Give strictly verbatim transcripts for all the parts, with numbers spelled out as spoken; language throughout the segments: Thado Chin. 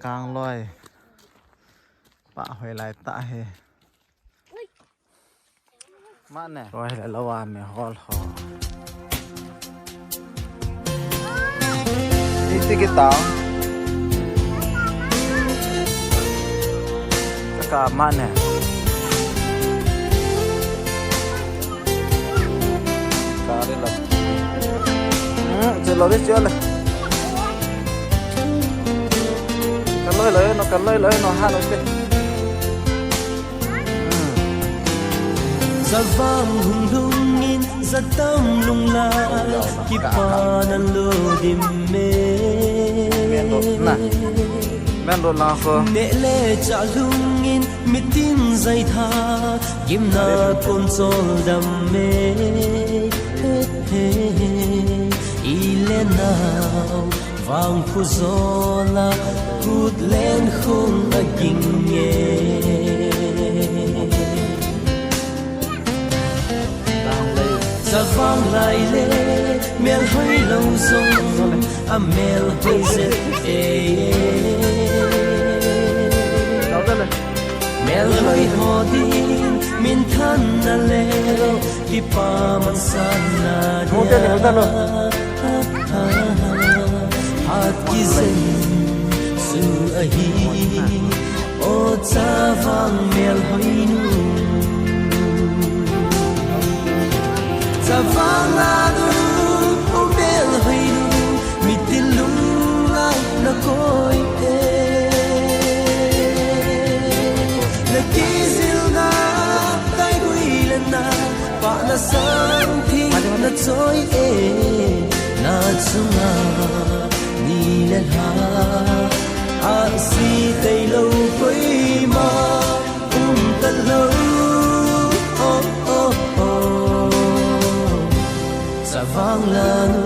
Kangloi. Pah hoi lai tah hi. Mane. Roi le lo a me hol ho. Iti kita. Saka mane. Kari lo. Hmm, chelo de chelo. Kaloi lo no, kaloi lo no, ha lo te. Chavang hung lhungin, jatam lunglai, kipana lo dim me. Main road lang so. Neh le chah lhungin, mitin jaitha, gimna kon chol dam me. He, he, he. I le nau, vang khu jola, kut len khung a ging e. Chavang lai le, mel hoi lo jong, a mel hoi zet e. Mel hoi ho din, min than na le, kipa man san na dia. Hat kizen chu ahi, o chavang mel hoi nu. Chavang a nu, o mel hoi nu, mitin lunglai na koi e. Na kizilna, tai gui le na, pahna sang thing na choi e. Na chunga ni le lha, a si tei lo koima um ta lo. Oh, oh, oh. Chavang la nu.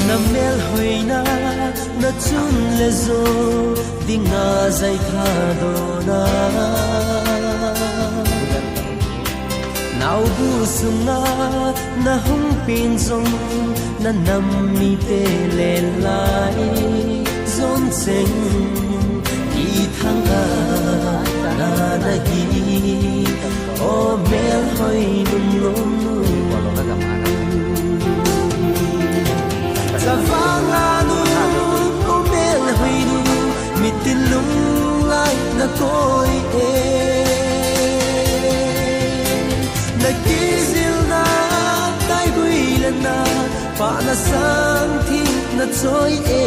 Na mel hoina, na chun le jo, dinga jai tha dona. Nau bu sunga na hung pin jong, na nam mite le lai jon cheng, i thang a na na hi, o mel hoi num num nu. Chavang a nu, o mel hoi nu, mitin lunglai na koi e. Na kizilna, tai gui le na, pahna sang thing na choi e.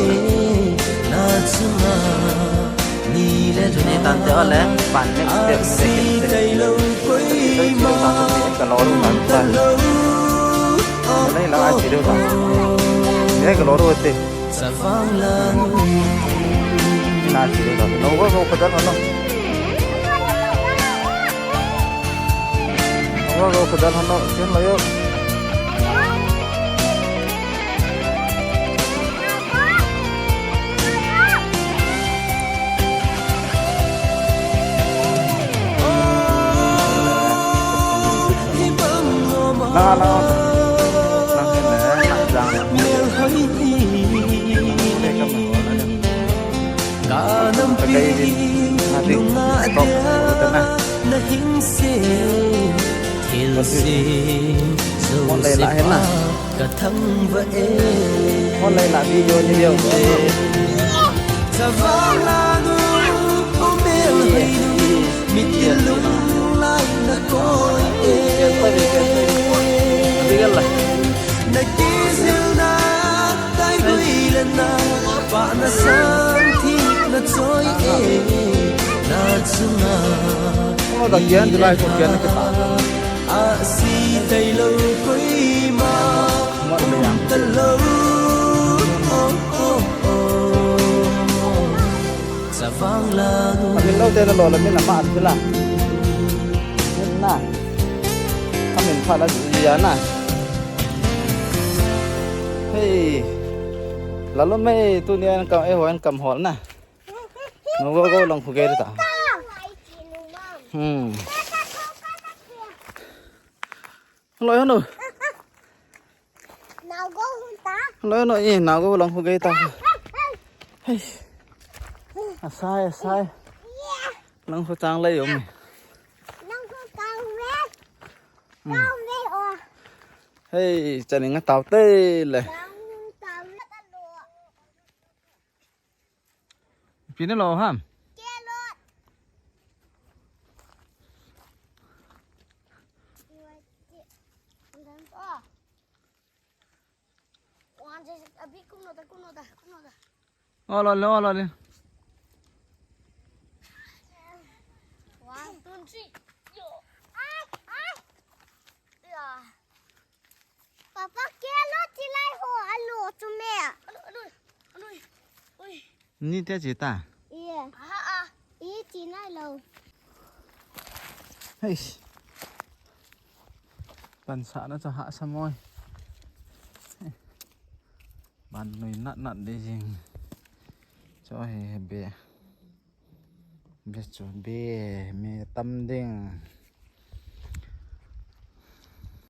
Na chunga ni le ni tan te ole, pan next step, second step. Ka lo ru ta ta. Nei la ai video ta. Nei ka lo ru te. Chavang la nu. Na video ta. No go go ka dan no. Go go ka dan no. Chen la yo. Ka thang va e. Hon lai la video ni video. Chavang la nu, o mel hoi nu, mitin lunglai na koi e. Na kizilna, tai gui le na, pahna sang thing na choi e. Na chunga. Hon da kian, dilai ko kian na kita. A si tai lo koima um ta lo. Oh, oh, oh. Chavang la nu. Amin lo te na lo la min ama an tila. Min na. Amin pha la ya na. Hey. La lo me tu ni an kam e ho an kam hol na. No go go long khu ge ta. Hmm. Loi hanu. Loi no i na go lang khu gei ta. Hei. Asai, asai. Lang khu chang lei um. Lang khu chang lei. Hmm. Chang lei o. Hei, chaning a tau te le. Chang tau le ta lo. Pi na lo ham. Ke lo. Abi, kum nota, kum nota, kum nota. Olo le, olo le. One, two, three. Yo. Ai, ai. Ya. Papa, ke lo tilai ho, alo, chume. Alo, alo, alo. Ui. Ni te chi ta. Iya. Ah, ah. I chi nai lo. Hei. Pan sa na cha ha sa moi. Ban nui nat nat de jing. Cho he he be. Be cho be me tam ding.